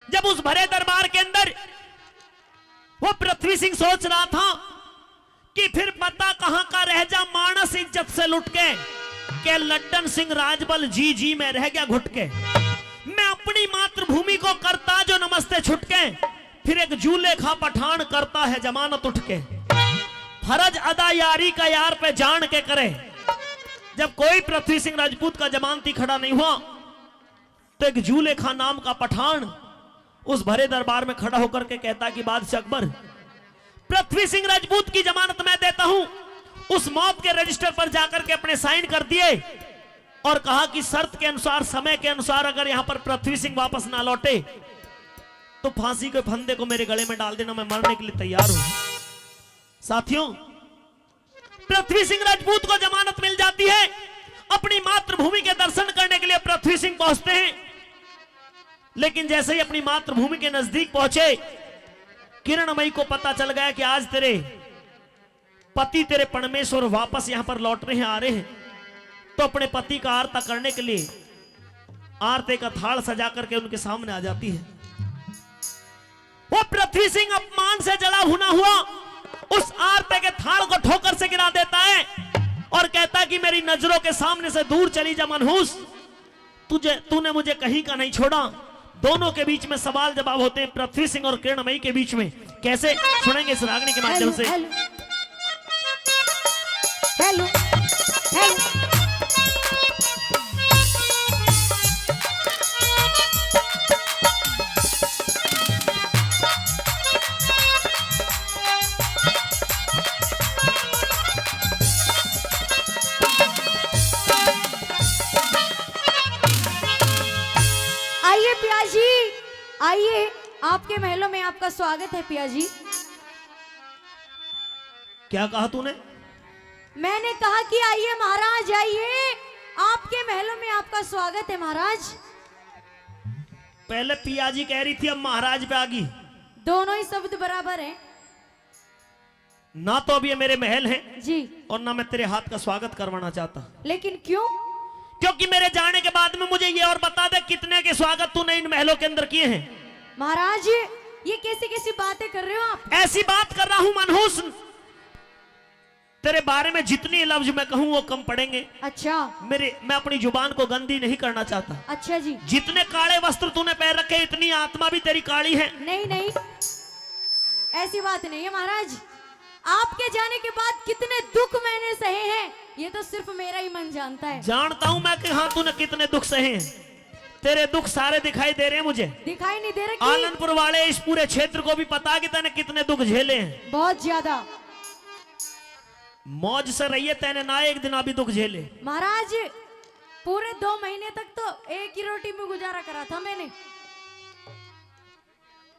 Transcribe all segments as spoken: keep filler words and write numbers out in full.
जब उस भरे दरबार के अंदर वो पृथ्वी सिंह सोच रहा था कि फिर पता कहां का रह जा मानस इज्जत से लुट के, के लड्डन सिंह राजबल जी जी में रह गया घुट के। मैं अपनी मातृभूमि को करता जो नमस्ते छुटके, फिर एक जूलेखा पठान करता है जमानत उठ के। फर्ज अदा यारी का यार पे जान के करे। जब कोई पृथ्वी सिंह राजपूत का जमानती खड़ा नहीं हुआ, तो एक जूलेखा नाम का पठान उस भरे दरबार में खड़ा होकर के कहता कि बादशाह अकबर, पृथ्वी सिंह राजपूत की जमानत मैं देता हूं। उस मौत के रजिस्टर पर जाकर के अपने साइन कर दिए और कहा कि शर्त के अनुसार, समय के अनुसार अगर यहां पर पृथ्वी सिंह वापस ना लौटे, तो फांसी के फंदे को मेरे गले में डाल देना, मैं मरने के लिए तैयार हूं। साथियों, पृथ्वी सिंह राजपूत को जमानत मिल जाती है। अपनी मातृभूमि के दर्शन करने के लिए पृथ्वी सिंह पहुंचते हैं, लेकिन जैसे ही अपनी मातृभूमि के नजदीक पहुंचे, किरणमयी को पता चल गया कि आज तेरे पति, तेरे पणमेश्वर वापस यहां पर लौट रहे हैं, आ रहे हैं। तो अपने पति का आरता करने के लिए आरते का थाल सजा करके उनके सामने आ जाती है। वो पृथ्वी सिंह अपमान से जला भुना हुआ उस आरते के थाल को ठोकर से गिरा देता है और कहता है कि मेरी नजरों के सामने से दूर चली जा मनहूस, तुझे, तूने मुझे कहीं का नहीं छोड़ा। दोनों के बीच में सवाल जवाब होते हैं पृथ्वी सिंह और किरणमयी के बीच में। कैसे, सुनेंगे इस रागनी के माध्यम से। Hello, hello, hello. आइए पिया जी, आइए, आपके महलों में आपका स्वागत है पिया जी। क्या कहा तूने? मैंने कहा कि आइए महाराज, आइए, आपके महलों में आपका स्वागत है महाराज। पहले पिया जी कह रही थी, अब महाराज पे आ गई। दोनों ही शब्द बराबर हैं। ना तो अब ये मेरे महल हैं जी। और ना मैं तेरे हाथ का स्वागत करवाना चाहता। लेकिन क्यों? क्योंकि मेरे जाने के बाद में मुझे ये और बता दे, कितने के स्वागत तूने इन महलों के अंदर किए हैं? महाराज, ये कैसी कैसी बातें कर रहे हो आप? ऐसी बात कर रहा हूं मनहूस, तेरे बारे में जितने लफ्ज मैं कहूं वो कम पड़ेंगे। अच्छा। मेरे, मैं अपनी जुबान को गंदी नहीं करना चाहता। अच्छा जी। जितने काले वस्त्र तूने पहन रखे, इतनी आत्मा भी तेरी काली है। नहीं, नहीं, ऐसी बात नहीं है महाराज। आपके जाने के बाद कितने दुख मैंने सहे हैं, ये तो सिर्फ मेरा ही मन जानता है। जानता हूं मैं कि हाँ, तूने कितने दुख सहे हैं। तेरे दुख सारे दिखाई दे रहे हैं मुझे। दिखाई नहीं दे रहे कि आनंदपुर वाले, इस पूरे क्षेत्र को भी पता कि तैने कितने दुख झेले हैं। बहुत ज्यादा। मौज से रहिए, तैने ना एक दिन अभी दुख झेले। महाराज, पूरे दो महीने तक तो एक ही रोटी में गुजारा करा था मैंने।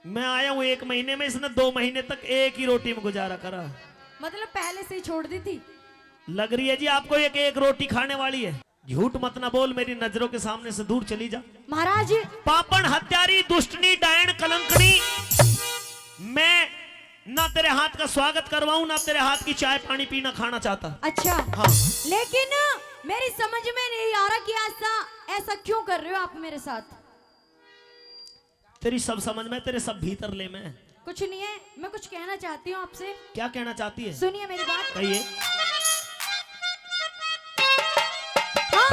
मैं आया हूं एक महीने में, इसने दो महीने तक एक ही रोटी में गुजारा करा। मतलब पहले से ही छोड़ दी थी। लग रही है जी आपको एक, एक रोटी खाने वाली है। झूठ मत ना बोल, मेरी नजरों के सामने से दूर चली जा। महाराज। पापण, हत्यारी, दुष्टनी, डायन, कलंकनी, मैं ना तेरे हाथ का स्वागत करवाऊं, ना तेरे हाथ की चाय पानी पीना खाना चाहता। अच्छा। हाँ। लेकिन मेरी समझ में नहीं आ रहा कि ऐसा, ऐसा क्यों कर रहे हो आप मेरे साथ? तेरी सब समझ में, तेरे सब भीतर ले में। कुछ नहीं है, मैं कुछ कहना चाहती हूँ आपसे। क्या कहना चाहती है? सुनिए मेरी बात। कहिए। हाँ।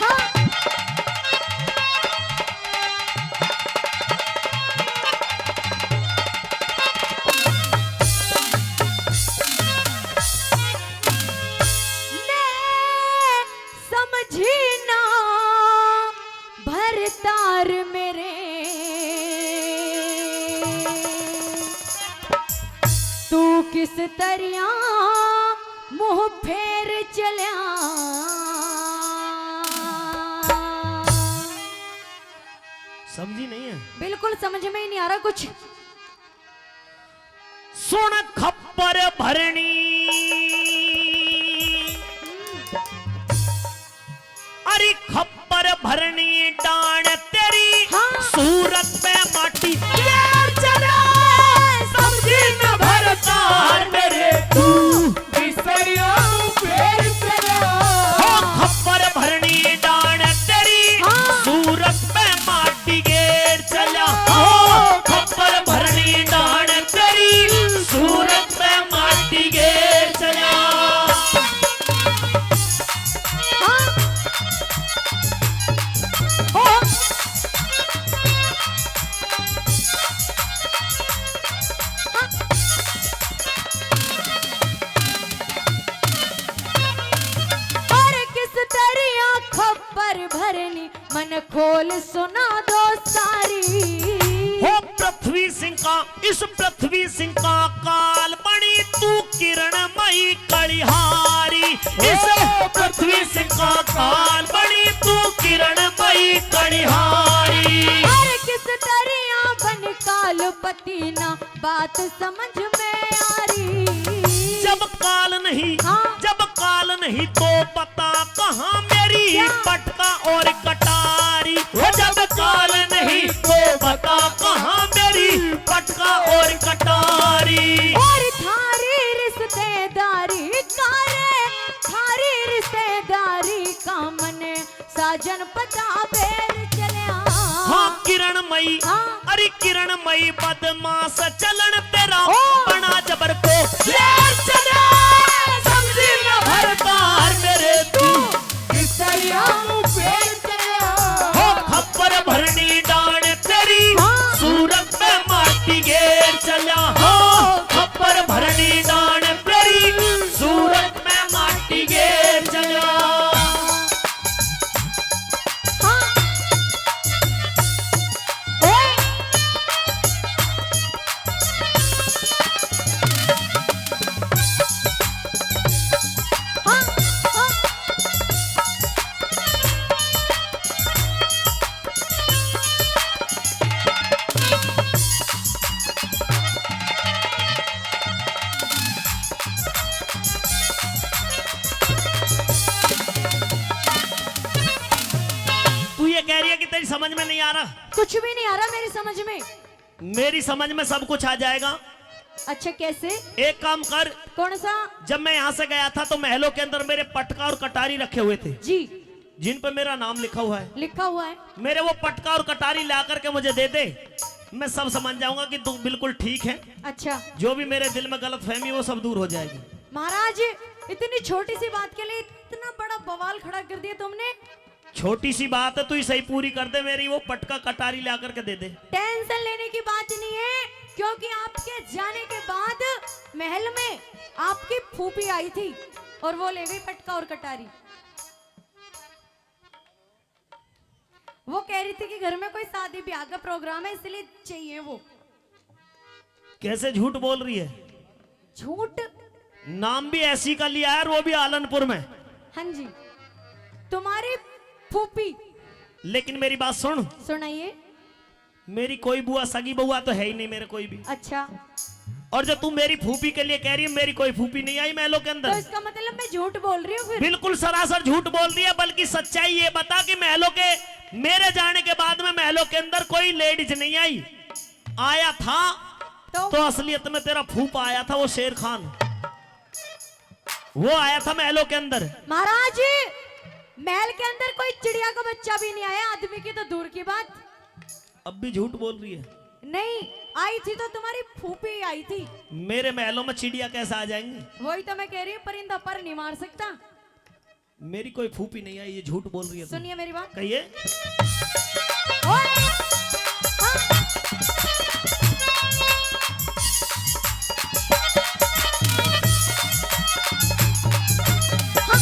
हाँ। मैं समझी ना भरतार मेरे, तू किस तरिया मुंह फेर चल्या। समझी नहीं है? बिल्कुल समझ में ही नहीं आ रहा कुछ। सुन खप्पर भरणी, अरे खप्पर भरणी डाण तेरी, हाँ। सूरत पे माटी फेर चला। समझी न भरतार मेरे, तू बिसरिया मुंह फेर भरनी, मन खोल सुना दो सारी। हो पृथ्वी सिंह का, इस पृथ्वी सिंह का काल बनी तू किरणमयी कलिहारी। इस ओ पृथ्वी सिंह का काल बनी तू किरणमयी कलिहारी। हर किस दरिया बन कालपति ना बात समझ में आ रही। जब काल नहीं, हाँ। जब काल नहीं तो बता कहाँ मेरी क्या? पटका और कटारी। वो जब काल नहीं तो बता कहाँ मेरी पटका और कटारी। और थारी रिश्तेदारी का रे, थारी रिश्तेदारी का मने साजन पता बेर चल्या। हाँ किरणमयी, हाँ। अरे किरणमयी बदमाश चलन तेरा ओ। बना जबर को शेर चल्या। समझी ना भरतार मेरे तू, किस दरिया मुँह फेर चल्या। हो खप्पर भरनी डांड तेरी, हाँ। सूरत में माटी घेर चल्या। हो खप्पर भरनी डांड तेरी, सूरत में माटी घेर चल्या। हाँ। ओए। हाँ, हाँ। तू ये कह रही है कि तेरी समझ में नहीं आ रहा? कुछ भी नहीं आ रहा मेरी समझ में। मेरी समझ में सब कुछ आ जाएगा। अच्छा, कैसे? एक काम कर। कौन सा? जब मैं यहाँ से गया था तो महलों के अंदर मेरे पटका और कटारी रखे हुए थे। जी। जिन पे मेरा नाम लिखा हुआ है। लिखा हुआ है। मेरे वो पटका और कटारी ला करके मुझे दे दे, मैं सब समझ जाऊंगा कि तू बिल्कुल ठीक है। अच्छा। जो भी मेरे दिल में गलतफहमी, वो सब दूर हो जाएगी। महाराज, इतनी छोटी सी बात के लिए इतना बड़ा बवाल खड़ा कर दिया तुमने। छोटी सी बात है, तू ही सही पूरी कर दे मेरी, वो पटका कटारी ला करके दे दे। टेंशन लेने की बात नहीं है, क्योंकि आपके जाने के बाद महल में आपकी फूफी आई थी और वो ले गई पटका और कटारी। वो कह रही थी कि घर में कोई शादी ब्याह का प्रोग्राम है, इसलिए चाहिए वो। कैसे झूठ बोल रही है? झूठ? नाम भी ऐसी का लिया है, और वो भी आलनपुर में। हाँ जी, तुम्हारी फूफी। लेकिन मेरी बात सुन। सुनाइए। मेरी कोई बुआ, सगी बुआ तो है ही नहीं मेरे कोई भी। अच्छा। और जो तू मेरी फूफी के लिए कह रही है, मेरी कोई फूफी नहीं आई महलों के अंदर। तो इसका मतलब मैं झूठ बोल रही हूँ फिर? बिल्कुल सरासर झूठ बोल रही है, बल्कि सच्चाई ये बता कि महलों के, मेरे जाने के बाद में महलों के अंदर कोई लेडीज नहीं आई। आया था तो? तो असलियत में तेरा फूफा आया था, वो शेर खान, वो आया था महलों के अंदर। महाराज, महल के अंदर कोई चिड़िया का बच्चा भी नहीं आया, आदमी की तो दूर की बात। अब भी झूठ बोल रही है। नहीं, आई थी तो तुम्हारी फूफी आई थी। मेरे महलों में चिड़िया कैसे आ जाएंगी? वही तो मैं कह रही हूँ, परिंदा पर नहीं मार सकता। मेरी कोई फूफी नहीं आई, ये झूठ बोल रही है तू। सुनिए मेरी बात। कहिए। ओए! हाँ। हाँ।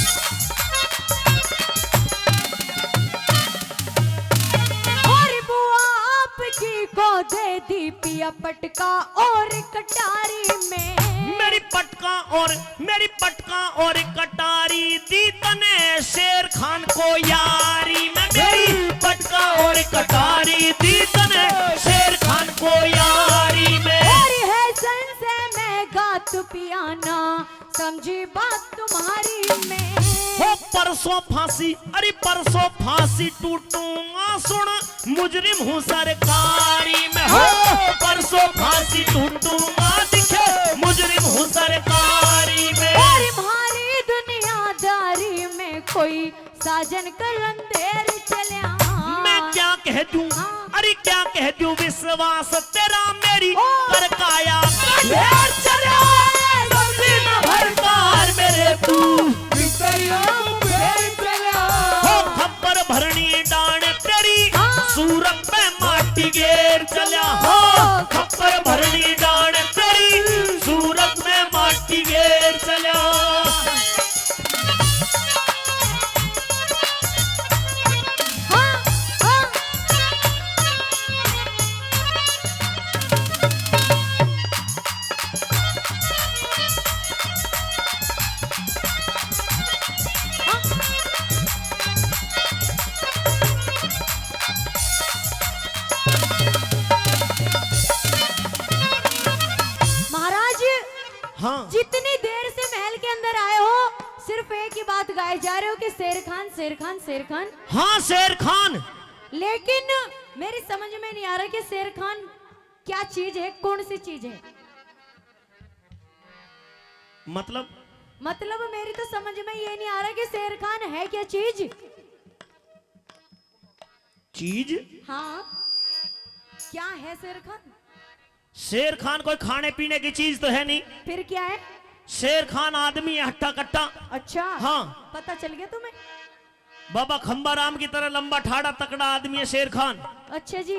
और बुआ आपकी को दे दी पिया पटका और कटारी में। मेरी पटका और, मेरी पटका और कटारी दी तने शेर खान को यारी में। मेरी पटका और कटारी दी तने शेर खान को यारी में। और है संशय में गात पियाना, समझी बात तुम्हारी में। हो परसों फांसी, अरे परसों फांसी टूटूंगा, सुन मुजरिम हूँ सरकारी में। हो परसों फांसी टूटूंगा, दिखे मुजरिम हूँ सरकारी में। अरे म्हारी दुनियादारी में कोई साजन करन देर चल्या। मैं क्या कह दूं, हाँ। अरे क्या कह दूं, विश्वास तेरा मेरी ओ। कर काया का ढेर चल्या। समझी ना भरतार मेरे तू, दरिया में फेर चल्या। हो खप्पर भरनी डांड तेरी, हाँ। सूरत में माटी घेर चल्या। हो खप्पर भरनी डांड तेरी, सूरत में माटी घेर चल्या। बात गाए जा रहे हो कि शेर खान, शेर खान, शेर खान। हाँ, शेर खान। लेकिन मेरी समझ में नहीं आ रहा कि शेर खान क्या चीज है, कौन सी चीज है? मतलब? मतलब, मेरी तो समझ में ये नहीं आ रहा कि शेर खान है क्या चीज। चीज? हाँ, क्या है शेर खान? शेर खान कोई खाने पीने की चीज तो है नहीं। फिर क्या है? शेर खान आदमी है, हट्टा कट्टा। अच्छा, हाँ। पता चल गया तुम्हें? बाबा खंबाराम की तरह लंबा ठाड़ा तकड़ा आदमी है शेर खान। अच्छा जी।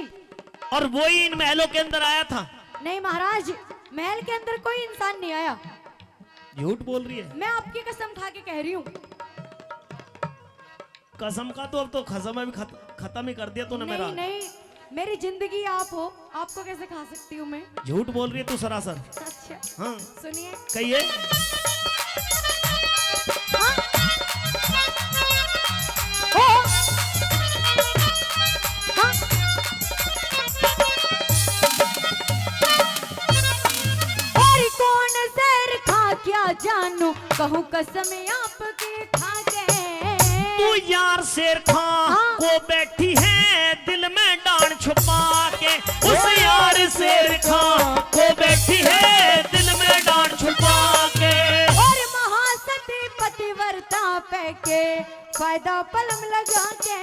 और वही इन महलों के अंदर आया था। नहीं महाराज, महल के अंदर कोई इंसान नहीं आया। झूठ बोल रही है। मैं आपकी कसम खा के कह रही हूँ। कसम का तो अब तो खसम भी खत-, खत्म ही कर दिया तूने मेरा। नहीं, नहीं, मेरी जिंदगी आप हो, आपको कैसे खा सकती हूँ मैं? झूठ बोल रही है तू सरासर। अच्छा। हाँ। सुनिए। कहिए। हाँ। ओ। हाँ। और कौन शेर खा क्या जानू, कहूँ कसम आपकी खा के। तू यार शेर खां हाँ। को बैठी है दिल में डांड छुपा के, उस यार शेर खां को बैठी है दिल में डांड छुपा के। और महासती पतिव्रता पे के फायदा पलम लगा के।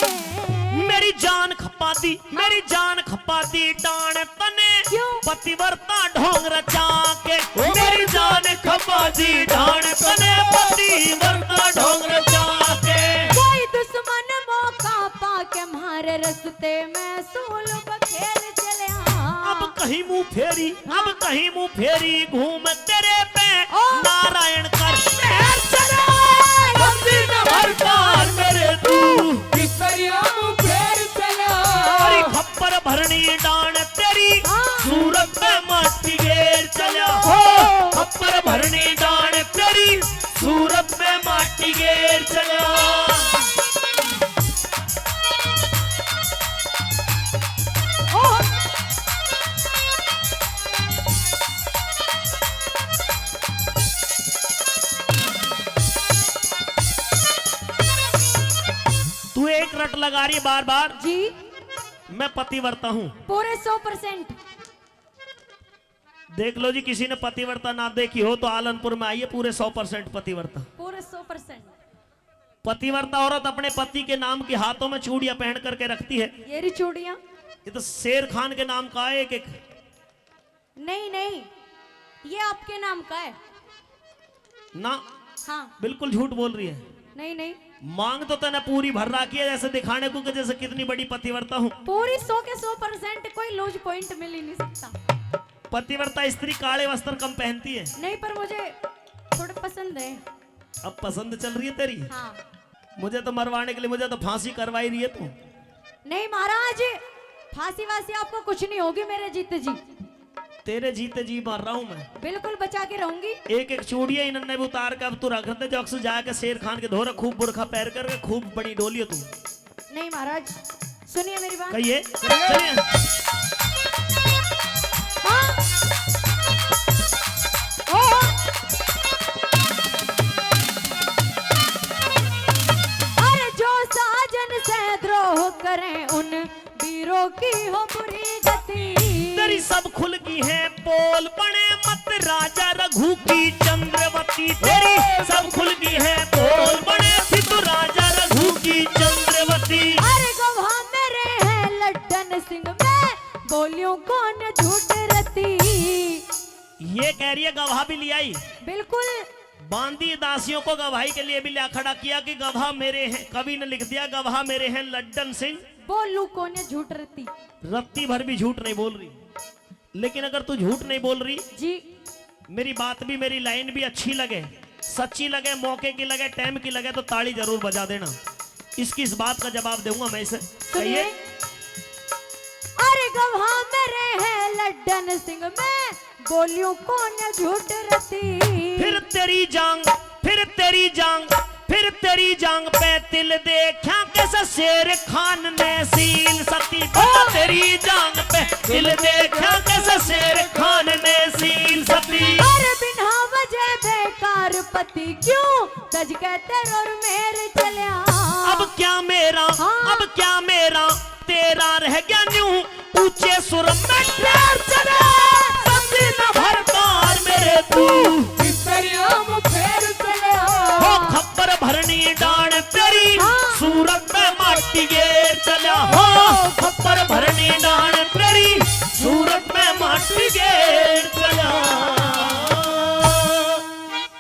मेरी जान खपा दी, मेरी जान खपा दी डांड तने। क्यों? पतिव्रता ढोंग रचा के। ओ मेरी जान खपा दी डांड तने, पतिव्रता ढोंग रचा के। कोई दुश्मन मौका पाके म्हारे रस्ते में सूल बखेर चल्या। अब कहीं मुंह फेरी, अब कहीं मुंह फेरी घूम तेरे पे ओ। नारायण कर मेहर चला। बंदी न भरता मेरे तू। किसरिया मुंह फेर चला। अरे खप्पर भरनी डांड तेरी हाँ। सूरत पे माटी गेर चला। ओ। खप्पर भरनी डांड तेरी सूरत पे माटी गेर चला। ओ। तू एक रट लगा रही है बार बार। जी। मैं पतिव्रता हूँ। पूरे सौ परसेंट। देख लो जी, किसी ने पतिव्रता ना देखी हो तो आलनपुर में आइए, पूरे सौ परसेंट पतिव्रता। पूरे सौ परसेंट। पतिव्रता औरत अपने पति के नाम की हाथों में चूड़ियां पहन करके रखती है। ये रही चूड़ियां। ये तो शेर खान के नाम का है एक एक। नहीं, नहीं, ये आपके नाम का है। ना। हाँ। बिल्कुल झूठ बोल रही है। नहीं, नहीं। मांग तो तने पूरी भर रखी है, जैसे दिखाने को कि जैसे कितनी बड़ी पतिव्रता हूँ। पूरी सौ के सौ परसेंट, कोई लूज पॉइंट मिल ही नहीं सकता। पतिव्रता स्त्री काले वस्त्र कम पहनती है। नहीं, पर मुझे थोड़े पसंद है। अब पसंद चल रही है तेरी? हाँ। मुझे तो मरवाने के लिए, मुझे तो फांसी करवाई रही है तू। नहीं महाराज, फांसी वासी आपको कुछ नहीं होगी मेरे जीते जी। तेरे जीते जी मर रहा हूं मैं। बिल्कुल बचा के रहूंगी। एक एक चूड़ियां इन्होंने भी उतार के अब तू रख दे, जो अक्सर जाके शेर खान के धोरे खूब बुरखा पहन करके खूब बड़ी डोलियो तू। नहीं महाराज, सुनिए मेरी बात। कहिए। सुनिए। हाँ। ओ। अरे जो साजन से द्रोह करें उन वीरों की हो बुरी गति। तेरी सब खुल गई है पोल बने मत राजा रघु की चंद्रवती। तेरी सब खुल गई है पोल बने सिद्धू राजा रघु की चंद्रवती। अरे गवाह मेरे हैं लड्डन सिंह, मैं बोलियों कौन झूठ रती। ये कह रही है गवाह भी ले आई। बिल्कुल। बांदी दासियों को गवाही के लिए भी ला खड़ा किया कि गवाह मेरे हैं, कवि ने लिख दिया गवाह मेरे हैं लड्डन सिंह। बोलू कौन है झूठ रत्ती। रत्ती भर भी झूठ नहीं बोल रही, लेकिन अगर तू झूठ नहीं बोल रही जी। मेरी बात भी, मेरी लाइन भी अच्छी लगे, सच्ची लगे, मौके की लगे, टाइम की लगे तो ताली जरूर बजा देना। इसकी इस बात का जवाब दूंगा मैं इसे। सुनिए। कहिए। अरे गवाह मेरे हैं लड्डन सिंह, मैं बोलियो कौन झूठ रती। फिर तेरी जांग, फिर तेरी जांग, फिर तेरी जांग पे तिल देखा कैसे शेर खान ने सील सती। बता तेरी जांग पे तिल देखा कैसे शेर खान ने सील सती। अरे बिना वजह बेकार यार पति क्यों तज के तेरो और मेर चल्या। अब क्या मेरा, हाँ। अब क्या मेरा, तेरा रह गया न्यू। ऊंचे सुर में ढेर चले, बंदी न भरदार मेरे तू। इस दरिया में फेर चल्या। हो खप्पर भरनी डांड तेरी, हाँ। सूरत में माटी गेर चल्या हो। खप्पर